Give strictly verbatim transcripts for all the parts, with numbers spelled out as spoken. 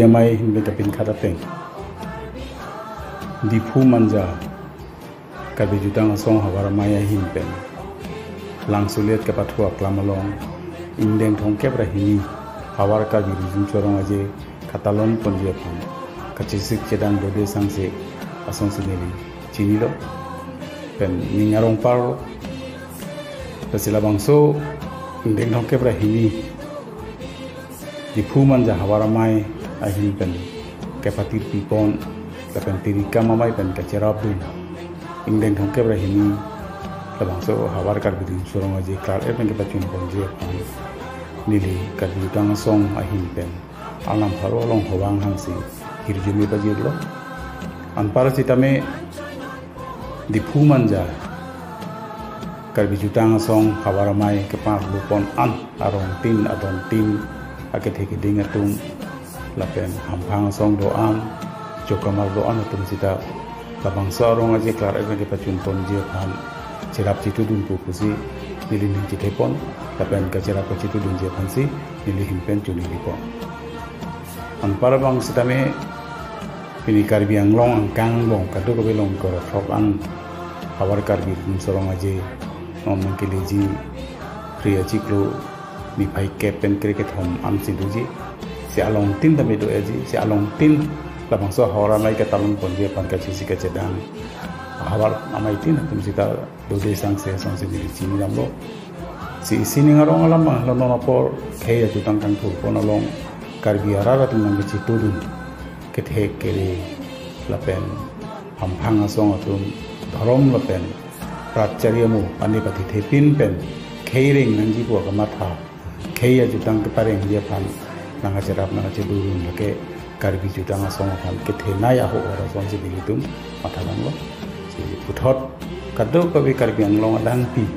Amei ahin pen kapinkhat ateng, Diphu Manja Karbi Jutang Asong Havar Amei ahin pen Langsolet kepathu aklam along ingdeng thomkep ra hini Havar Karbi Rijum Chorong Aje katalon ponji aphan kachesik chedang dode sangse asonsi neli chinilo pen ning arong parlo. Lasi labangso ingdeng thomkep ra hini Diphu Manja Havar Amei ahin pen kepatir pipon lapen tirikam amei pen kacherapdun ingdeng thomkep ra hini labangso Havar Karbi Rijum Chorong Aje klar-et pen kepachun ponji aphan neli Karbi Jutang Asong ahin pen arnam pharo along hovang hangsi hirjume pajirlo. Anpar sitame Diphu Manja Karbi Jutang Asong Havar Amei keparlo pon an arongtin adontin akethe keding atum lapen hamphang asong do-an, chokamar do-an atum sita labangso arong aje klar-et pen kepachun ponji aphan cherap chetudun pu pusi neli ning chethe pon lapen kacherap kachetudunji aphansi neli ahin pen choningri pon. Anpar abang sitame pini Karbi Anglong angkang angbong kadokave along korothrok an Havar Karbi Rijum Chorong Aje non nangkeleji phli achiklo niphai kep pen krekethom ansi doji. Si alongtin tame do-eji, si alongtin labangso Havar Amei katalon ponji aphan kachesik kachedang Havar Amei tin atum sita dode sangse asonsi neli chini damlo. Si isi ning arong alam abang lo, non apor khei ajutang kangthur pon along Karbi arat atum nangkachetudun kethek kere lapen hamphang asong atum dhorom lapen rat chari amo ane pathithepin pen khei reng nangji pu akamatha, khei ajutang keparengji aphan nangkacherap nangkachedurun lake Karbi Jutang Asong aphan kethenei ahok ahor asonsi nelitum matha damlo. Si puthot kadokave Karbi Anglong adangpi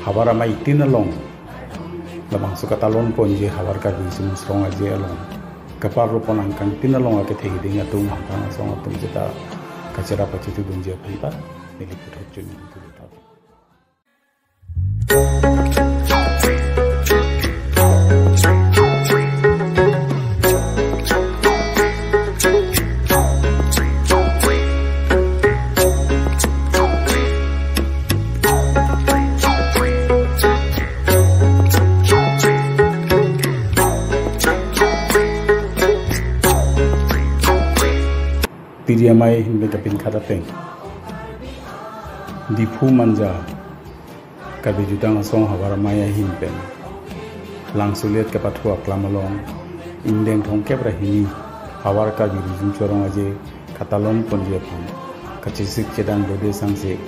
Havar Amei tin along labangso katalon ponji Havar Karbi Rijum Chorong Aje along keparlo pon angkang tin along akethe keding atum hamphang asong atum sita kacherap kachetudunji aphan ta neli puthot choningri thulo. Piri amei ahin pen kapinkhat ateng, Diphu Manja Karbi Jutang Asong Havar Amei ahin pen Langsolet kepathu aklam along ingdeng thomkep ra hini Havar Karbi Rijum Chorong Aje katalon ponji aphan kachesik chedang dode sangse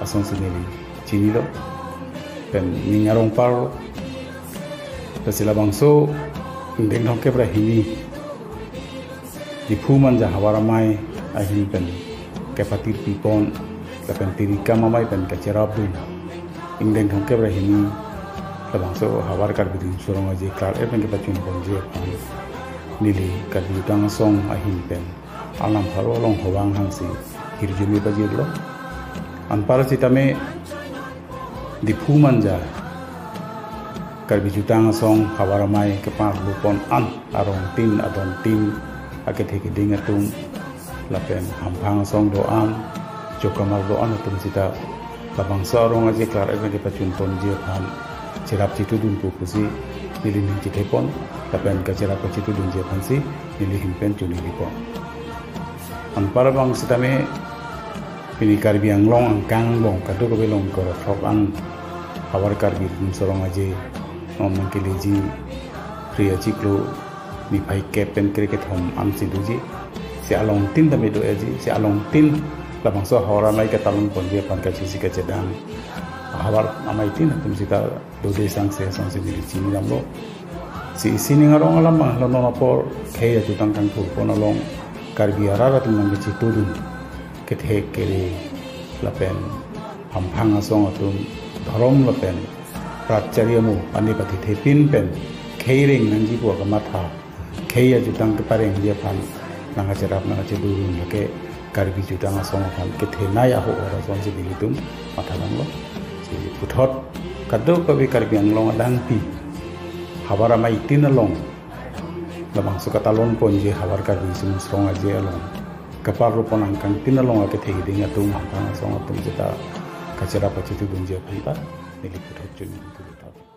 asonsi neli chinilo pen ning arong parlo. Lasi labangso ingdeng thomkep ra hini Diphu Manja Havar Amei ahin pen kepatir pipon lapen tirikam amei pen kacherapdun ingdeng thomkep ra hini labangso Havar Karbi Rijum Chorong Aje klar-et pen kepachun ponji aphan neli Karbi Jutang Asong ahin pen arnam pharo along hovang hangsi hirjume pajirlo. Anpar sitame Diphu Manja Karbi Jutang Asong Havar Amei keparlo pon an arongtin adontin akethe keding atum lapen hamphang asong do-an, chokamar do-an atum sita labangso arong aje klar-et pen kepachun ponji aphan cherap chetudun pu pusi neli ning chethe pon lapen kacherap kachetudunji aphansi neli ahin pen choningri pon. Anpar abang sitame pini Karbi Anglong angkang angbong kadokave along korothrok an Havar Karbi Rijum Chorong Aje non nangkeleji phli achiklo niphai kep pen krekethom ansi doji. Si alongtin tame do-eji, si alongtin labangso Havar Amei katalon ponji aphan kachesik kachedang Havar Amei tin atum sita dode sangse asonsi neli chini damlo. Si isi ning arong alam abang lo, non apor khei ajutang kangthur pon along Karbi arat atum nangkachetudun kethek kere lapen hamphang asong atum dhorom lapen rat chari amo ane pathithepin pen khei reng nangji pu akamatha, khei ajutang keparengji aphan nangkacherap nangkachedurun lake Karbi Jutang Asong aphan kethenei ahok ahor asonsi nelitum matha damlo. Si puthot kadokave Karbi Anglong adangpi Havar Amei tin along labangso katalon ponji havar Karbi Riso Nimso Song Aje along kaparo pon angkangtin along akethe hiding atum, hamphang asong atum seta kacherap kachetudunji aphan ta neli puthot chun tulo ta.